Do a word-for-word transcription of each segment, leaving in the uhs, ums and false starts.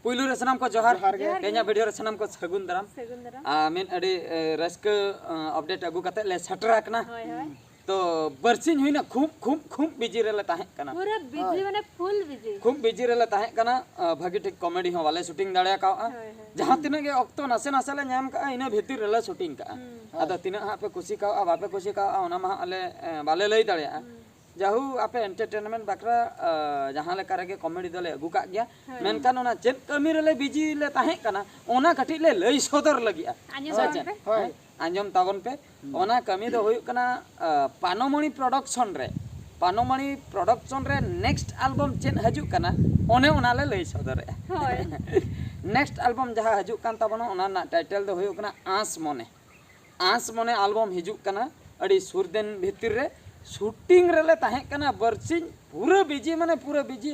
ᱯᱩᱭᱞᱩ ᱨᱮ ᱥᱟᱱᱟᱢ ᱠᱚ ᱡᱚᱦᱟᱨ᱾ ᱡᱚᱦᱟᱨ ᱜᱮ᱾ ᱛᱮᱦᱮᱧᱟᱜ ᱵᱷᱤᱰᱤᱭᱳ ᱨᱮ ᱥᱟᱱᱟᱢ ᱠᱚ ᱥᱟᱹᱜᱩᱱ ᱫᱟᱨᱟᱢ᱾ ᱥᱟᱹᱜᱩᱱ ᱫᱟᱨᱟᱢ᱾ ᱟᱨ ᱢᱤᱫ ᱟᱹᱰᱤ ᱮ, ᱨᱟᱹᱥᱠᱟᱹ ᱟᱯᱰᱮᱴ ᱟᱹᱜᱩ ᱠᱟᱛᱮ ᱞᱮ ᱥᱮᱴᱮᱨ ᱟᱠᱟᱱᱟ᱾ ᱦᱳᱭ ᱦᱳᱭ᱾ ᱛᱚ ᱵᱟᱨᱥᱤᱧ ᱦᱩᱭᱱᱟ ᱠᱷᱩᱵ ᱠᱷᱩᱵ ᱠᱷᱩᱵ ᱵᱤᱡᱤ ᱨᱮᱞᱮ ᱛᱟᱦᱮᱸ ᱠᱟᱱᱟ᱾ ᱯᱩᱨᱟᱹ ᱵᱤᱡᱤ, ᱢᱟᱱᱮ ᱯᱷᱩᱞ ᱵᱤᱡᱤ᱾ ᱠᱷᱩᱵ ᱵᱤᱡᱤ ᱨᱮᱞᱮ ᱛᱟᱦᱮᱸ ᱠᱟᱱᱟ᱾ ᱟ, ᱵᱷᱟᱹᱜᱤ ᱴᱷᱤᱠ ᱠᱚᱢᱮᱰᱤ ᱦᱚᱸ ᱵᱟᱞᱮ ᱥᱩᱴᱤᱝ ᱫᱟᱲᱮ ᱠᱟᱣᱜᱼᱟ᱾ ᱦᱳᱭ ᱦᱳᱭ᱾ ᱡᱟᱦᱟᱸ ᱛᱤᱱᱟᱹᱜ ᱜᱮ ᱚᱠᱛᱚ ᱱᱟᱥᱮ ᱱᱟᱥᱮ ᱞᱮ ᱧᱟᱢ ᱠᱟᱜᱼᱟ, ᱤᱱᱟᱹ ᱵᱷᱤᱛᱤᱨ ᱨᱮᱞᱮ ᱥᱩᱴᱤᱝ ᱠᱟᱜᱼᱟ᱾ ᱦᱩᱸ᱾ ᱟᱫᱚ ᱛᱤᱱᱟᱹᱜ ᱦᱟᱸᱜ ᱯᱮ ᱠᱩᱥᱤ ᱠᱟᱣᱜᱼᱟ, ᱵᱟᱯᱮ ᱠᱩᱥᱤ ᱠᱟᱣᱜᱼᱟ, ᱚᱱᱟ ᱢᱟ ᱦᱟᱸᱜ ᱟᱞᱮ ᱮ, ᱵᱟᱞᱮ ᱞᱟᱹᱭ ᱫᱟᱲᱮᱭᱟᱜᱼᱟ᱾ ᱦᱩᱸ᱾ ᱡᱟᱦᱳ ᱟᱯᱮ ᱮᱱᱴᱟᱨᱴᱮᱱᱢᱮᱱᱴ ᱵᱟᱠᱷᱨᱟ ᱟ, ᱡᱟᱦᱟᱸ ᱞᱮᱠᱟ ᱨᱮᱜᱮ ᱠᱚᱢᱮᱰᱤ ᱫᱚᱞᱮ ᱟᱹᱜᱩ ᱠᱟᱜ ᱜᱮᱭᱟ᱾ ᱦᱳᱭ᱾ ᱢᱮᱱᱠᱷᱟᱱ ᱚᱱᱟ ᱪᱮᱫ ᱠᱟᱹᱢᱤ ᱨᱮᱞᱮ ᱵᱤᱡᱤ ᱞᱮ ᱛᱟᱦᱮᱸ ᱠᱟᱱᱟ, ᱚᱱᱟ ᱠᱟᱹᱴᱤᱡ ᱞᱮ ᱞᱟᱹᱭ ᱥᱚᱫᱚᱨ ᱞᱟᱹᱜᱤᱫᱼᱟ᱾ ᱟᱸᱡᱚᱢ ᱦᱳᱭ ᱛᱟᱵᱚᱱ ᱪᱮ? ᱯᱮ᱾ ᱦᱳᱭ᱾ ᱦᱮᱸ? ᱟᱸᱡᱚᱢ ᱛᱟᱵᱚᱱ ᱯᱮ᱾ ᱚᱱᱟ ᱠᱟᱹᱢᱤ ᱫᱚ ᱦᱩᱭᱩᱜ ᱠᱟᱱᱟ ᱟ, ᱯᱟᱱᱚᱢᱚᱬᱤ ᱯᱨᱚᱰᱟᱠᱥᱚᱱ ᱨᱮ, ᱯᱟᱱᱚᱢᱚᱬᱤ ᱯᱨᱚᱰᱟᱠᱥᱚᱱ ᱨᱮ ᱱᱮᱠᱥᱴ ᱟᱞᱵᱚᱢ ᱪᱮᱫ ᱦᱤᱡᱩᱜ ᱠᱟᱱᱟ, ᱚᱱᱮ ᱚᱱᱟ ᱞᱮ ᱞᱟᱹᱭ ᱥᱚᱫᱚᱨᱮᱜᱼᱟ᱾ ᱦᱳᱭ᱾ ᱱᱮᱠᱥᱴ ᱟᱞᱵᱚᱢ ᱡᱟᱦᱟᱸ ᱦᱤᱡᱩᱜ ᱠᱟᱱ ᱛᱟᱵᱚᱱᱟ, ᱚᱱᱟ ᱨᱮᱱᱟᱜ ᱴᱟᱭᱴᱮᱞ ᱫᱚ ᱦᱩᱭᱩᱜ ᱠᱟᱱᱟ ᱟᱸᱥ ᱢᱚᱱᱮ᱾ ᱟᱸᱥ ᱢᱚᱱᱮ ᱟᱞᱵᱚᱢ ᱦᱤᱡᱩᱜ ᱠᱟᱱᱟ᱾ ᱟᱹᱰᱤ ᱥᱩᱨ ᱫᱤᱱ ᱵᱷᱤᱛᱤᱨ ᱨᱮ ᱥᱩᱴᱤᱝ ᱨᱮᱞᱮ ᱛᱟᱦᱮᱸ ᱠᱟᱱᱟ, ᱵᱟᱨᱥᱤᱧ ᱯᱩᱨᱟᱹ ᱵᱤᱡᱤ, ᱢᱟᱱᱮ ᱯᱩᱨᱟᱹ ᱵᱤᱡᱤ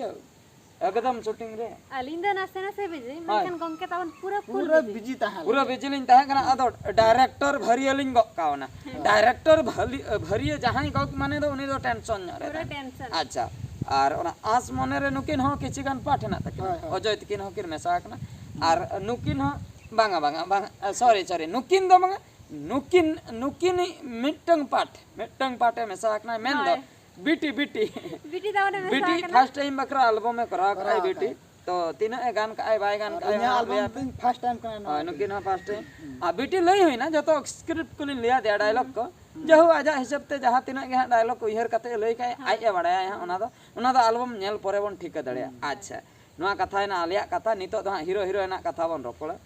ᱮᱠᱫᱚᱢ ᱥᱩᱴᱤᱝ ᱨᱮ᱾ ᱟᱹᱞᱤᱧ ᱫᱚ ᱱᱟᱥᱮ ᱱᱟᱥᱮ ᱵᱤᱡᱤ, ᱦᱳᱭ᱾ ᱢᱮᱱᱠᱷᱟᱱ ᱜᱚᱢᱠᱮ ᱛᱟᱵᱚᱱ ᱯᱩᱨᱟᱹ ᱯᱷᱩᱞ ᱯᱩᱨᱟᱹ ᱵᱤᱡᱤ᱾ ᱵᱤᱡᱤ ᱛᱟᱦᱮᱸ ᱯᱩᱨᱟᱹ ᱞᱮᱱᱟ᱾ ᱵᱤᱡᱤ ᱞᱤᱧ ᱛᱟᱦᱮᱸ ᱠᱟᱱᱟ᱾ ᱟᱫᱚ ᱰᱟᱭᱨᱮᱠᱴᱚᱨ ᱵᱷᱟᱹᱨᱤᱭᱟᱹ ᱞᱤᱧ ᱜᱚᱜ ᱠᱟᱣᱱᱟ᱾ ᱰᱟᱭᱨᱮᱠᱴᱚᱨ ᱵᱷᱟᱹᱞᱤ- ᱵᱷᱟᱹᱨᱤᱭᱟᱹ ᱡᱟᱦᱟᱸᱭ ᱜᱚᱜ, ᱢᱟᱱᱮ ᱫᱚ ᱩᱱᱤ ᱫᱚ ᱴᱮᱱᱥᱚᱱ ᱧᱚᱜ ᱨᱮ ᱯᱩᱨᱟᱹ ᱛᱟᱦᱮᱸᱱᱟ᱾ ᱴᱮᱱᱥᱚᱱ᱾ ᱟᱪᱪᱷᱟ, ᱟᱨ ᱚᱱᱟ ᱟᱸᱥ ᱢᱚᱱᱮ ᱨᱮ ᱱᱩᱠᱤᱱ ᱦᱚᱸ ᱠᱤᱪᱷᱩ ᱜᱟᱱ ᱯᱟᱴ ᱦᱮᱱᱟᱜ ᱛᱟᱹᱠᱤᱱᱟ᱾ ᱦᱳᱭ, ᱦᱳᱭ᱾ ᱚᱡᱚᱭ ᱛᱟᱹᱠᱤᱱ ᱦᱚᱸᱠᱤᱱ ᱢᱮᱥᱟ ᱟᱠᱟᱱᱟ᱾ ᱟᱨ ᱱᱩᱠᱤᱱ ᱦᱚᱸ ᱵᱟᱝᱟ, ᱵᱟᱝᱟ, ᱵᱟᱝᱟ, ᱥᱚᱨᱤ, ᱥᱚᱨᱤ, ᱱᱩᱠᱤᱱ ᱫᱚ ᱵᱟᱝᱟ, ᱱᱩᱠᱤᱱ, ᱱᱩᱠᱤᱱ ᱢᱤᱫᱴᱟᱝ ᱯᱟᱴ, ᱢᱤᱫᱴᱟᱝ ᱯᱟᱴ ᱮ ᱢᱮᱥᱟ ᱟᱠᱟᱱᱟ, ᱢᱮᱱᱫᱚ ᱦᱳᱭ᱾ ᱵᱤᱴᱤ, ᱵᱤᱴᱤ᱾ ᱵᱤᱴᱤ ᱛᱟᱵᱚᱱᱮ ᱢᱮᱥᱟ ᱵᱤᱴᱤ ᱟᱠᱟᱱᱟ᱾ ᱯᱷᱟᱥᱴ ᱴᱟᱭᱤᱢ ᱵᱟᱠᱷᱨᱟ ᱟᱞᱵᱚᱢ ᱮ ᱠᱚᱨᱟᱣ ᱠᱟᱜᱼᱟᱭ ᱠᱚᱨᱟᱣ ᱵᱤᱴᱤ᱾ ᱠᱟᱜᱼᱟᱭ᱾ ᱛᱚ ᱛᱤᱱᱟᱹᱜ ᱮ ᱜᱟᱱ ᱠᱟᱜᱼᱟᱭ, ᱵᱟᱭ ᱜᱟᱱ ᱟᱨ ᱠᱟᱜᱼᱟᱭ, ᱤᱧᱟᱹᱜ ᱚᱱᱟ ᱟᱞᱵᱚᱢ ᱞᱟᱹᱭᱟ ᱯᱮ᱾ ᱛᱤᱧ ᱯᱷᱟᱥᱴ ᱴᱟᱭᱤᱢ ᱠᱟᱱᱟ ᱱᱚᱣᱟ ᱦᱳᱭ, ᱜᱮ᱾ ᱱᱩᱠᱤᱱ ᱦᱚᱸ ᱯᱷᱟᱥᱴ ᱴᱟᱭᱤᱢ᱾ ᱟᱨ ᱵᱤᱴᱤ ᱞᱟᱹᱭ ᱦᱩᱭᱱᱟ, ᱡᱚᱛᱚ ᱥᱠᱨᱤᱯᱴ ᱠᱚᱞᱤᱧ ᱞᱟᱹᱭᱟ ᱫᱮᱭᱟ, ᱰᱟᱭᱞᱚᱜ ᱠᱚ᱾ ᱡᱟᱦᱳ ᱟᱡᱟᱜ ᱦᱤᱥᱟᱹᱵ ᱛᱮ ᱡᱟᱦᱟᱸ ᱛᱤᱱᱟᱹᱜ ᱜᱮ ᱦᱟᱸᱜ ᱰᱟᱭᱞᱚᱜ ᱠᱚ ᱩᱭᱦᱟᱹᱨ ᱠᱟᱛᱮ ᱞᱟᱹᱭ ᱠᱟᱜᱼᱟᱭ, ᱟᱡ ᱮ ᱵᱟᱲᱟᱭᱟ ᱦᱟᱸᱜ ᱚᱱᱟ ᱫᱚ᱾ ᱚᱱᱟ ᱫᱚ ᱟᱞᱵᱚᱢ ᱧᱮᱞ ᱯᱚᱨᱮ ᱵᱚᱱ ᱴᱷᱤᱠᱟᱹ ᱫᱟᱲᱮᱭᱟᱜᱼᱟ᱾ ᱟᱪᱪᱷᱟ, ᱱᱚᱣᱟ ᱠᱟᱛᱷᱟ ᱦᱮᱱᱟᱜ ᱟᱞᱮᱭᱟᱜ ᱠᱟᱛᱷᱟ, ᱱᱤᱛᱚᱜ ᱫᱚ ᱦᱟᱸᱜ ᱦᱤᱨᱳ ᱦᱤᱨᱳᱭᱤᱱᱟᱜ ᱠᱟᱛᱷᱟ ᱵᱚᱱ ᱨᱚᱯᱚᱲᱟ᱾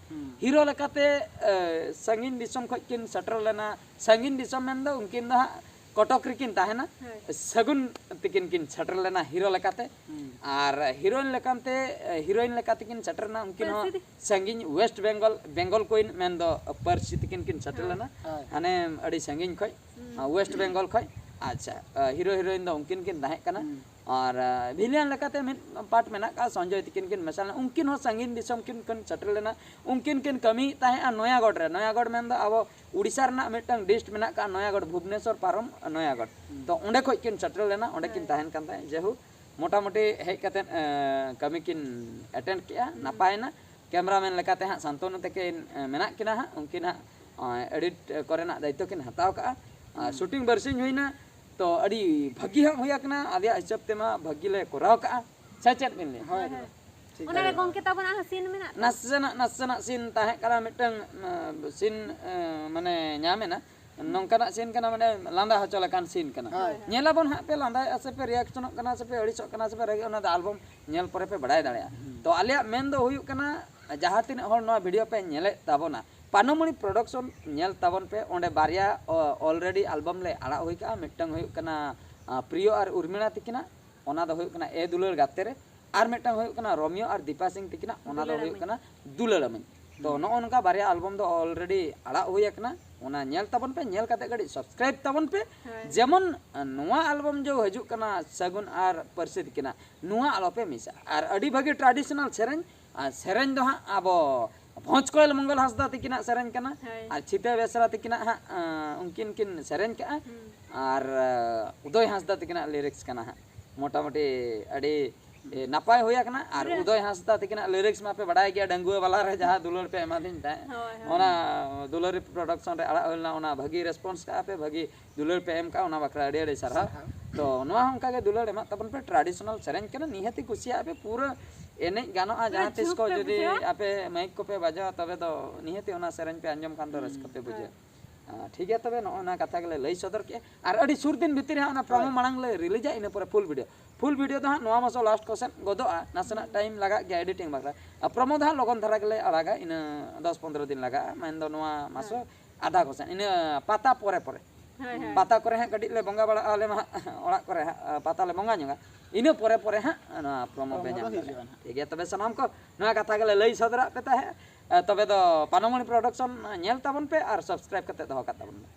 ᱦᱤᱨᱳ ᱞᱮᱠᱟᱛᱮ ᱮ, ᱥᱟᱺᱜᱤᱧ ᱫᱤᱥᱚᱢ ᱠᱷᱚᱡ ᱠᱤᱱ ᱥᱮᱴᱮᱨ ᱞᱮᱱᱟ, ᱥᱟᱺᱜᱤᱧ ᱫᱤᱥᱚᱢ ᱢᱮᱱᱫᱚ ᱩᱱᱠᱤᱱ ᱫᱚ ᱦᱟᱸᱜ ᱠᱚᱴᱚᱠ ᱨᱮᱠᱤᱱ ᱛᱟᱦᱮᱱᱟ᱾ ᱦᱳᱭ᱾ ᱥᱟᱹᱜᱩᱱ ᱛᱤᱠᱤᱱ ᱠᱤᱱ ᱥᱮᱴᱮᱨ ᱞᱮᱱᱟ ᱦᱤᱨᱳ ᱞᱮᱠᱟᱛᱮ᱾ ᱟᱨ ᱦᱤᱨᱳᱭᱤᱱ ᱞᱮᱠᱟᱛᱮ, ᱦᱤᱨᱳᱭᱤᱱ ᱞᱮᱠᱟ ᱛᱮᱠᱤᱱ ᱥᱮᱴᱮᱨ ᱞᱮᱱᱟ ᱩᱱᱠᱤᱱ ᱦᱚᱸ᱾ ᱯᱟᱹᱨᱥᱤ ᱫᱤ- ᱥᱟᱺᱜᱤᱧ ᱳᱭᱮᱥᱴ ᱵᱮᱝᱜᱚᱞ, ᱵᱮᱝᱜᱚᱞ ᱠᱩᱭᱤᱱ ᱢᱮᱱᱫᱚ ᱯᱟᱹᱨᱥᱤ ᱛᱤᱠᱤᱱ ᱠᱤᱱ ᱥᱮᱴᱮᱨ ᱦᱳᱭ᱾ ᱞᱮᱱᱟ᱾ ᱦᱳᱭ᱾ ᱦᱟᱱᱮ ᱟᱹᱰᱤ ᱥᱟᱺᱜᱤᱧ ᱠᱷᱚᱡ, ᱳᱭᱮᱥᱴ ᱵᱮᱝᱜᱚᱞ ᱠᱷᱚᱡ᱾ ᱟᱪᱪᱷᱟ, ᱦᱤᱨᱳ ᱦᱤᱨᱳᱭᱤᱱ ᱫᱚ ᱩᱱᱠᱤᱱ ᱠᱤᱱ ᱛᱟᱦᱮᱸ ᱠᱟᱱᱟ᱾ ᱟᱨ ᱵᱷᱤᱞᱤᱭᱟᱱ ᱞᱮᱠᱟᱛᱮ ᱢᱤᱫ ᱯᱟᱴ ᱢᱮᱱᱟᱜ ᱠᱟᱜᱼᱟ, ᱥᱚᱧᱡᱚᱭ ᱛᱤᱠᱤᱱ ᱠᱤᱱ ᱢᱮᱥᱟ ᱞᱮᱱᱟ᱾ ᱩᱱᱠᱤᱱ ᱦᱚᱸ ᱥᱟᱺᱜᱤᱧ ᱫᱤᱥᱚᱢ ᱠᱤᱱ, ᱠᱤᱱ ᱥᱮᱴᱮᱨ ᱞᱮᱱᱟ᱾ ᱩᱱᱠᱤᱱ ᱠᱤᱱ ᱠᱟᱹᱢᱤᱭᱮᱫ ᱛᱟᱦᱮᱸᱜᱼᱟ ᱱᱚᱭᱟᱜᱚᱲ ᱨᱮ᱾ ᱱᱚᱭᱟᱜᱚᱲ ᱢᱮᱱᱫᱚ ᱟᱵᱚ ᱩᱲᱤᱥᱥᱟ ᱨᱮᱱᱟᱜ ᱢᱤᱫᱴᱟᱝ ᱰᱤᱥᱴ ᱢᱮᱱᱟᱜ ᱠᱟᱜᱼᱟ, ᱱᱚᱭᱟᱜᱚᱲ, ᱵᱷᱩᱵᱽᱱᱮᱥᱚᱨ ᱯᱟᱨᱚᱢ ᱱᱚᱭᱟᱜᱚᱲ᱾ ᱛᱚ ᱚᱸᱰᱮ ᱠᱷᱚᱡ ᱠᱤᱱ ᱥᱮᱴᱮᱨ ᱞᱮᱱᱟ, ᱚᱸᱰᱮ ᱠᱤᱱ ᱛᱟᱦᱮᱱ ᱠᱟᱱ ᱛᱟᱦᱮᱸᱫ᱾ ᱡᱮᱦᱳᱠ, ᱢᱚᱴᱟᱢᱩᱴᱤ ᱦᱮᱡ ᱠᱟᱛᱮᱫ ᱠᱟᱹᱢᱤ ᱠᱤᱱ ᱮᱴᱮᱱᱰ ᱠᱮᱜᱼᱟ, ᱱᱟᱯᱟᱭᱮᱱᱟ᱾ ᱠᱮᱢᱨᱟᱢᱮᱱ ᱞᱮᱠᱟᱛᱮ ᱦᱟᱸᱜ ᱥᱟᱱᱛᱚᱱᱩ ᱛᱟᱹᱠᱤᱱ ᱢᱮᱱᱟᱜ ᱠᱤᱱᱟ ᱦᱟᱸᱜ, ᱩᱱᱠᱤᱱ ᱦᱟᱸᱜ ᱮᱰᱤᱴ ᱠᱚᱨᱮᱱᱟᱜ ᱫᱟᱭᱤᱛᱛᱚ ᱠᱤᱱ ᱦᱟᱛᱟᱣ ᱠᱟᱜᱼᱟ᱾ ᱟᱨ ᱥᱩᱴᱤᱝ ᱵᱟᱨᱥᱤᱧ ᱦᱩᱭᱱᱟ, ᱛᱚ ᱟᱹᱰᱤ ᱵᱷᱟᱹᱜᱤ ᱦᱟᱸᱜ ᱦᱩᱭ ᱟᱠᱟᱱᱟ, ᱟᱞᱮᱭᱟᱜ ᱦᱤᱥᱟᱹᱵ ᱛᱮᱢᱟ ᱵᱷᱟᱹᱜᱤ ᱞᱮ ᱠᱚᱨᱟᱣ ᱠᱟᱜᱼᱟ, ᱥᱮ ᱪᱮᱫ ᱵᱤᱱ ᱞᱟᱹᱭᱟ? ᱦᱳᱭ, ᱦᱳᱭ᱾ ᱴᱷᱤᱠ ᱚᱱᱟ ᱨᱮ ᱜᱮᱭᱟ᱾ ᱜᱚᱝᱠᱮ ᱛᱟᱵᱚᱱᱟᱜ ᱦᱚᱸ ᱥᱤᱱ ᱢᱮᱱᱟᱜ ᱛᱟᱭᱟ? ᱱᱟᱥᱮᱱᱟᱜ, ᱱᱟᱥᱮᱱᱟᱜ ᱥᱤᱱ ᱛᱟᱦᱮᱸ ᱠᱟᱱᱟ, ᱢᱤᱫᱴᱟᱝ ᱥᱤᱱ ᱢᱟᱱᱮ ᱧᱟᱢ ᱮᱱᱟ, ᱱᱚᱝᱠᱟᱱᱟᱜ ᱥᱤᱱ ᱠᱟᱱᱟ, ᱢᱟᱱᱮ ᱞᱟᱸᱫᱟ ᱦᱚᱪᱚ ᱞᱮᱠᱟᱱ ᱥᱤᱱ ᱠᱟᱱᱟ᱾ ᱦᱳᱭ᱾ ᱧᱮᱞᱟᱵᱚᱱ ᱦᱟᱸᱜ ᱯᱮ ᱞᱟᱸᱫᱟᱭᱮᱫᱼᱟ ᱥᱮ ᱯᱮ ᱨᱤᱭᱟᱠᱥᱚᱱᱚᱜ ᱠᱟᱱᱟ ᱥᱮ ᱯᱮ ᱟᱹᱲᱤᱥᱚᱜ ᱠᱟᱱᱟ ᱥᱮ ᱯᱮ ᱨᱟᱹᱜᱤ, ᱚᱱᱟ ᱫᱚ ᱟᱞᱵᱚᱢ ᱧᱮᱞ ᱯᱚᱨᱮ ᱯᱮ ᱵᱟᱲᱟᱭ ᱫᱟᱲᱮᱭᱟᱜᱼᱟ᱾ ᱛᱚ ᱟᱞᱮᱭᱟᱜ ᱢᱮᱱ ᱫᱚ ᱦᱩᱭᱩᱜ ᱠᱟᱱᱟ, ᱡᱟᱦᱟᱸ ᱛᱤᱱᱟᱹᱜ ᱦᱚᱲ ᱱᱚᱣᱟ ᱵᱷᱤᱰᱤᱭᱳ ᱯᱮ ᱧᱮᱞᱮᱫ ᱛᱟᱵᱚᱱᱟ, ᱯᱟᱱᱚᱢᱚᱬᱤ ᱯᱨᱚᱰᱟᱠᱥᱚᱱ ᱧᱮᱞ ᱛᱟᱵᱚᱱ ᱯᱮ, ᱚᱸᱰᱮ ᱵᱟᱨᱭᱟ ᱚᱞᱨᱮᱰᱤ ᱟᱞᱵᱚᱢ ᱞᱮ ᱟᱲᱟᱜ ᱦᱩᱭ ᱠᱟᱜᱼᱟ᱾ ᱢᱤᱫᱴᱟᱝ ᱦᱩᱭᱩᱜ ᱠᱟᱱᱟ ᱟᱸ, ᱯᱨᱤᱭᱚ ᱟᱨ ᱩᱨᱢᱤᱞᱟ ᱛᱤᱠᱤᱱᱟᱜ, ᱚᱱᱟ ᱫᱚ ᱦᱩᱭᱩᱜ ᱠᱟᱱᱟ ᱮ ᱫᱩᱞᱟᱹᱲ ᱜᱟᱛᱮ ᱨᱮ, ᱟᱨ ᱢᱤᱫᱴᱟᱝ ᱦᱩᱭᱩᱜ ᱠᱟᱱᱟ ᱨᱳᱢᱤᱭᱳ ᱟᱨ ᱫᱤᱯᱟ ᱥᱤᱝ ᱛᱤᱠᱤᱱᱟᱜ, ᱚᱱᱟ ᱫᱚ ᱫᱩᱞᱟᱹᱲ ᱦᱩᱭᱩᱜ ᱟᱹᱢᱟᱹᱧ᱾ ᱠᱟᱱᱟ ᱫᱩᱞᱟᱹᱲ ᱟᱹᱢᱟᱹᱧ᱾ ᱛᱚ ᱱᱚᱜᱼᱚ ᱱᱚᱝᱠᱟ ᱵᱟᱨᱭᱟ ᱟᱞᱵᱚᱢ ᱫᱚ ᱚᱞᱨᱮᱰᱤ ᱟᱲᱟᱜ ᱦᱩᱭ ᱟᱠᱟᱱᱟ, ᱚᱱᱟ ᱧᱮᱞ ᱛᱟᱵᱚᱱ ᱯᱮ, ᱧᱮᱞ ᱠᱟᱛᱮ ᱠᱟᱹᱴᱤᱡ ᱥᱟᱵᱥᱠᱨᱟᱭᱤᱵ ᱛᱟᱵᱚᱱ ᱯᱮ᱾ ᱦᱳᱭ᱾ ᱡᱮᱢᱚᱱ ᱟᱸ, ᱱᱚᱣᱟ ᱟᱞᱵᱚᱢ ᱡᱮ ᱦᱤᱡᱩᱜ ᱠᱟᱱᱟ ᱥᱟᱹᱜᱩᱱ ᱟᱨ ᱯᱟᱹᱨᱥᱤ ᱛᱤᱠᱤᱱᱟᱜ, ᱱᱚᱣᱟ ᱟᱞᱚᱯᱮ ᱢᱤᱥᱟ᱾ ᱟᱨ ᱟᱹᱰᱤ ᱵᱷᱟᱹᱜᱤ ᱴᱨᱟᱰᱤᱥᱚᱱᱟᱞ ᱥᱮᱨᱮᱧ, ᱟᱨ ᱥᱮᱨᱮᱧ ᱫᱚ ᱦᱟᱸᱜ ᱟᱵᱚ ᱵᱷᱚᱸᱡᱽ ᱠᱚᱭᱮᱞ ᱢᱚᱝᱜᱚᱞ ᱦᱟᱸᱥᱫᱟ ᱛᱤᱠᱤᱱᱟᱜ ᱥᱮᱨᱮᱧ ᱠᱟᱱᱟ᱾ ᱦᱳᱭ᱾ ᱟᱨ ᱪᱷᱤᱛᱟᱹ ᱵᱮᱥᱨᱟ ᱛᱤᱠᱤᱱᱟᱜ ᱦᱟᱸᱜ ᱟᱸ, ᱩᱱᱠᱤᱱ ᱠᱤᱱ ᱥᱮᱨᱮᱧ ᱠᱟᱜᱼᱟ᱾ ᱦᱩᱸ᱾ ᱟᱨ ᱟᱸ, ᱩᱫᱚᱭ ᱦᱟᱸᱥᱫᱟ ᱛᱤᱠᱤᱱᱟᱜ ᱞᱤᱨᱤᱠᱥ ᱠᱟᱱᱟ ᱦᱟᱸᱜ᱾ ᱢᱚᱴᱟᱢᱩᱴᱤ ᱟᱹᱰᱤ ᱮ, ᱱᱟᱯᱟᱭ ᱦᱩᱭ ᱟᱠᱟᱱᱟ᱾ ᱟᱨ ᱯᱩᱨᱟᱹ᱾ ᱩᱫᱚᱭ ᱦᱟᱸᱥᱫᱟ ᱛᱤᱠᱤᱱᱟᱜ ᱞᱤᱨᱤᱠᱥ ᱢᱟ ᱯᱮ ᱵᱟᱰᱟᱭ ᱜᱮᱭᱟ, ᱰᱟᱺᱜᱩᱣᱟᱹ ᱵᱟᱞᱟ ᱨᱮ ᱡᱟᱦᱟᱸ ᱫᱩᱞᱟᱹᱲ ᱯᱮ ᱮᱢᱟᱫᱤᱧ ᱛᱟᱦᱮᱸᱫ, ᱦᱳᱭ, ᱦᱳᱭ᱾ ᱚᱱᱟ ᱫᱩᱞᱟᱹᱲᱤ ᱯᱨᱚᱰᱟᱠᱥᱚᱱ ᱨᱮ ᱟᱲᱟᱜ ᱦᱩᱭ ᱞᱮᱱᱟ, ᱚᱱᱟ ᱵᱷᱟᱹᱜᱤ ᱨᱮᱥᱯᱚᱱᱥ ᱠᱟᱜᱼᱟ ᱯᱮ, ᱵᱷᱟᱹᱜᱤ ᱫᱩᱞᱟᱹᱲ ᱯᱮ ᱮᱢ ᱠᱟᱜᱼᱟ, ᱚᱱᱟ ᱵᱟᱠᱷᱨᱟ ᱟᱹᱰᱤ ᱟᱹᱰᱤ ᱥᱟᱨᱦᱟᱣ᱾ ᱥᱟᱨᱦᱟᱣ᱾ ᱛᱚ ᱱᱚᱣᱟ ᱦᱚᱸ ᱚᱱᱠᱟ ᱜᱮ ᱫᱩᱞᱟᱹᱲ ᱮᱢᱟᱜ ᱛᱟᱵᱚᱱ ᱯᱮ, ᱴᱨᱟᱰᱤᱥᱚᱱᱟᱞ ᱥᱮᱨᱮᱧ ᱠᱟᱱᱟ, ᱱᱤᱦᱟᱹᱛᱤ ᱠᱩᱥᱤᱭᱟᱜᱼᱟ ᱯᱮ, ᱯᱩᱨᱟᱹ ᱮᱱᱮᱡ ᱜᱟᱱᱚᱜᱼᱟ᱾ ᱯᱩᱨᱟᱹ ᱡᱟᱦᱟᱸ ᱛᱤᱥ ᱡᱷᱩᱢ ᱠᱚ ᱯᱮ ᱡᱩᱫᱤ ᱵᱩᱡᱷᱟᱹᱣᱟ᱾ ᱟᱯᱮ ᱢᱟᱭᱤᱠ ᱠᱚᱯᱮ ᱵᱟᱡᱟᱣᱟ, ᱛᱚᱵᱮ ᱫᱚ ᱱᱤᱦᱟᱹᱛᱤ ᱚᱱᱟ ᱥᱮᱨᱮᱧ ᱯᱮ ᱟᱸᱡᱚᱢ ᱠᱷᱟᱱ ᱫᱚ ᱦᱩᱸ, ᱨᱟᱹᱥᱠᱟᱹ ᱯᱮ ᱵᱩᱡᱷᱟᱹᱣᱟ᱾ ᱦᱳᱭ᱾ ᱟᱸ, ᱴᱷᱤᱠ ᱜᱮᱭᱟ, ᱛᱚᱵᱮ ᱱᱚᱜᱼᱚ ᱱᱟ ᱠᱟᱛᱷᱟ ᱜᱮᱞᱮ ᱞᱟᱹᱭ ᱥᱚᱫᱚᱨ ᱠᱮᱜᱼᱟ᱾ ᱟᱨ ᱟᱹᱰᱤ ᱥᱩᱨ ᱫᱤᱱ ᱵᱷᱤᱛᱤᱨ ᱨᱮ ᱦᱟᱸᱜ ᱚᱱᱟ ᱯᱨᱚᱢᱳ ᱦᱳᱭ᱾ ᱢᱟᱲᱟᱝ ᱞᱮ ᱨᱤᱞᱤᱡᱟ, ᱤᱱᱟᱹ ᱯᱚᱨᱮ ᱯᱷᱩᱞ ᱵᱷᱤᱰᱤᱭᱳ᱾ ᱯᱷᱩᱞ ᱵᱷᱤᱰᱤᱭᱳ ᱫᱚ ᱦᱟᱸᱜ ᱱᱚᱣᱟ ᱢᱟᱥ ᱞᱟᱥᱴ ᱠᱚ ᱥᱮᱫ ᱜᱚᱫᱚᱜᱼᱟ, ᱱᱟᱥᱮᱱᱟᱜ ᱴᱟᱭᱤᱢ ᱞᱟᱜᱟᱜ ᱜᱮᱭᱟ ᱮᱰᱤᱴᱤᱝ ᱵᱟᱠᱷᱨᱟ᱾ ᱟᱨ ᱯᱨᱚᱢᱳ ᱫᱚ ᱦᱟᱸᱜ ᱞᱚᱜᱚᱱ ᱫᱷᱟᱨᱟ ᱜᱮᱞᱮ ᱟᱲᱟᱜᱟ, ᱤᱱᱟᱹ ᱫᱚᱥ ᱯᱚᱱᱫᱽᱨᱚ ᱫᱤᱱ ᱞᱟᱜᱟᱜᱼᱟ, ᱢᱮᱱᱫᱚ ᱱᱚᱣᱟ ᱢᱟᱥᱚ ᱦᱳᱭ᱾ ᱟᱫᱷᱟ ᱠᱚ ᱥᱮᱫ, ᱤᱱᱟᱹ ᱯᱟᱛᱟ ᱯᱚᱨᱮ ᱯᱚᱨᱮ᱾ ᱦᱳᱭ, ᱦᱳᱭ᱾ ᱯᱟᱛᱟ ᱠᱚᱨᱮ ᱦᱟᱸᱜ ᱠᱟᱹᱴᱤᱡ ᱞᱮ ᱵᱚᱸᱜᱟ ᱵᱟᱲᱟᱜᱼᱟ, ᱟᱞᱮ ᱢᱟ ᱦᱟᱸᱜ ᱚᱲᱟᱜ ᱠᱚᱨᱮ ᱦᱟᱸᱜ, ᱯᱟᱛᱟ ᱞᱮ ᱵᱚᱸᱜᱟ ᱧᱚᱜᱟ, ᱤᱱᱟᱹ ᱯᱚᱨᱮ ᱯᱚᱨᱮ ᱦᱟᱸᱜ ᱱᱚᱣᱟ ᱯᱨᱚᱢᱳ ᱯᱮ ᱯᱨᱚᱢᱳ ᱧᱟᱢ ᱫᱚ ᱫᱟᱲᱮᱭᱟᱜᱼᱟ᱾ ᱦᱤᱡᱩᱜᱼᱟ ᱱᱟᱦᱟᱜ᱾ ᱴᱷᱤᱠ ᱜᱮᱭᱟ, ᱛᱚᱵᱮ ᱥᱟᱱᱟᱢ ᱠᱚ ᱱᱚᱣᱟ ᱠᱟᱛᱷᱟ ᱜᱮᱞᱮ ᱞᱟᱹᱭ ᱥᱚᱫᱚᱨᱟᱜ ᱯᱮ ᱛᱟᱦᱮᱸᱫ᱾ ᱮ, ᱛᱚᱵᱮ ᱫᱚ ᱯᱟᱱᱚᱢᱚᱬᱤ ᱯᱨᱚᱰᱟᱠᱥᱚᱱ ᱧᱮᱞ ᱛᱟᱵᱚᱱ ᱯᱮ ᱟᱨ ᱥᱟᱵᱥᱠᱨᱟᱭᱤᱵ ᱠᱟᱛᱮ ᱫᱚᱦᱚ ᱠᱟᱜ ᱛᱟᱵᱚᱱ ᱯᱮ,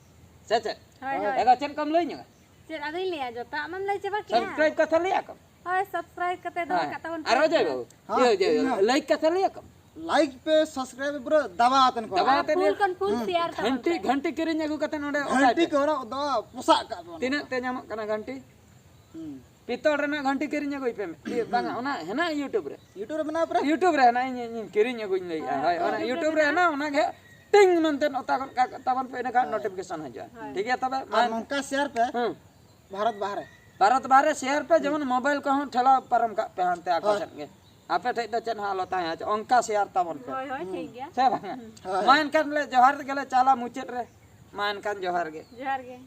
ᱥᱮ ᱪᱮᱫ? ᱦᱳᱭ, ᱦᱳᱭ᱾ ᱮᱜᱟ, ᱪᱮᱫ ᱠᱚᱢ ᱞᱟᱹᱭ ᱧᱚᱜᱟ? ᱪᱮᱫ ᱟᱫᱚᱧ ᱞᱟᱹᱭᱟ, ᱡᱚᱛᱚ ᱟᱢᱮᱢ ᱞᱟᱹᱭ ᱪᱟᱵᱟ ᱠᱮᱜᱼᱟ᱾ ᱥᱟᱵᱥᱠᱨᱟᱭᱤᱵ ᱠᱟᱛᱷᱟ ᱞᱟᱹᱭ ᱟᱠᱚ᱾ ᱦᱳᱭ, ᱥᱟᱵᱥᱠᱨᱟᱭᱤᱵ ᱠᱟᱛᱮ ᱫᱚᱦᱚ ᱦᱮᱸ᱾ ᱠᱟᱜ ᱛᱟᱵᱚᱱ ᱟᱨ ᱯᱮ᱾ ᱚᱡᱚᱭ ᱵᱟᱹᱵᱩ, ᱦᱮᱸ, ᱤᱭᱟᱹ, ᱤᱭᱟᱹ, ᱤᱧ ᱦᱚᱸ᱾ ᱞᱟᱭᱤᱠ ᱠᱟᱛᱷᱟ ᱞᱟᱹᱭ ᱟᱠᱚ᱾ ᱞᱟᱭᱤᱠ ᱯᱮ, ᱥᱟᱵᱥᱠᱨᱟᱭᱤᱵ ᱯᱮ, ᱯᱩᱨᱟᱹ ᱫᱟᱵᱟ ᱟᱛᱮᱱ ᱠᱚ᱾ ᱫᱟᱵᱟ ᱟᱨ ᱟᱛᱮᱱ ᱯᱷᱩᱞ ᱜᱮ᱾ ᱠᱷᱚᱱ ᱯᱷᱩᱞ ᱦᱩᱸ᱾ ᱥᱮᱭᱟᱨ ᱛᱟᱵᱚᱱ ᱜᱷᱟᱱᱴᱤ, ᱯᱮ᱾ ᱜᱷᱟᱱᱴᱤ ᱠᱤᱨᱤᱧ ᱟᱹᱜᱩ ᱠᱟᱛᱮ ᱱᱚᱰᱮ ᱚᱴᱟᱭ ᱜᱷᱟᱱᱴᱤ ᱯᱮ᱾ ᱠᱚ ᱦᱚᱨᱚᱜ ᱫᱚ ᱯᱚᱥᱟᱜ ᱠᱟᱜ ᱵᱚᱱ᱾ ᱛᱤᱱᱟᱹᱜ ᱛᱮ ᱧᱟᱢᱚᱜ ᱠᱟᱱᱟ ᱜᱷᱟᱱᱴᱤ? ᱦᱩᱸ᱾ ᱯᱤᱛᱚᱞ ᱨᱮᱱᱟᱜ ᱜᱷᱟᱱᱴᱤ ᱠᱤᱨᱤᱧ ᱟᱹᱜᱩᱭ ᱯᱮ᱾ ᱤᱭᱟᱹ, ᱵᱟᱝᱟ, ᱚᱱᱟ ᱦᱮᱱᱟᱜ YouTube ᱨᱮ᱾ YouTube ᱨᱮ ᱢᱮᱱᱟᱜᱼᱟ ᱯᱩᱨᱟᱹ? YouTube ᱨᱮ ᱦᱮᱱᱟᱜ, ᱤᱧ, ᱤᱧ ᱠᱤᱨᱤᱧ ᱟᱹᱜᱩᱧ ᱞᱟᱹᱭᱮᱫᱼᱟ᱾ ᱦᱳᱭ, ᱚᱱᱟ YouTube ᱨᱮ ᱦᱮᱱᱟᱜ, ᱚᱱᱟᱜᱮ ᱴᱤᱝ ᱢᱮᱱᱛᱮ ᱚᱛᱟ ᱜᱚᱫ ᱠᱟᱜ ᱛᱟᱵᱚᱱ ᱯᱮ, ᱤᱱᱟᱹᱠᱷᱟᱱ notification ᱦᱤᱡᱩᱜᱼᱟ᱾ ᱴᱷᱤᱠ ᱜᱮᱭᱟ ᱛᱚᱵᱮ? ᱟᱨ ᱱᱚᱝᱠᱟ share ᱯᱮ᱾ ᱦᱩᱸ᱾ ᱵᱷᱟᱨᱚᱛ ᱵᱟᱦᱨᱮ᱾ ᱵᱷᱟᱨᱚᱛ ᱵᱟᱦᱨᱮ share ᱯᱮ, ᱡᱮᱢᱚᱱ mobile ᱠᱚᱦᱚᱸ ᱴᱷᱮᱞᱟᱣ ᱯᱟᱨᱚᱢ ᱠᱟᱜ ᱯᱮ ᱦᱟᱱᱛᱮ ᱟᱠᱚ ᱥᱮᱫ ᱜᱮ᱾ ᱟᱯᱮ ᱴᱷᱮᱡ ᱫᱚ ᱪᱮᱫ ᱦᱚᱸ ᱟᱞᱚ ᱛᱟᱦᱮᱸ ᱦᱚᱪᱚ, ᱚᱱᱠᱟ share ᱛᱟᱵᱚᱱ ᱯᱮ᱾ ᱦᱳᱭ ᱦᱳᱭ, ᱴᱷᱤᱠ ᱜᱮᱭᱟ᱾ ᱥᱮ ᱵᱟᱝᱟ? ᱢᱟ ᱮᱱᱠᱷᱟᱱ ᱞᱮ ᱡᱚᱦᱟᱨ ᱜᱮᱞᱮ ᱪᱟᱞᱟ ᱢᱩᱪᱟᱹᱫ ᱨᱮ᱾ ᱢᱟ ᱮᱱᱠᱷᱟᱱ ᱡᱚᱦᱟᱨ ᱜᱮ᱾ ᱡᱚᱦᱟᱨ ᱜᱮ᱾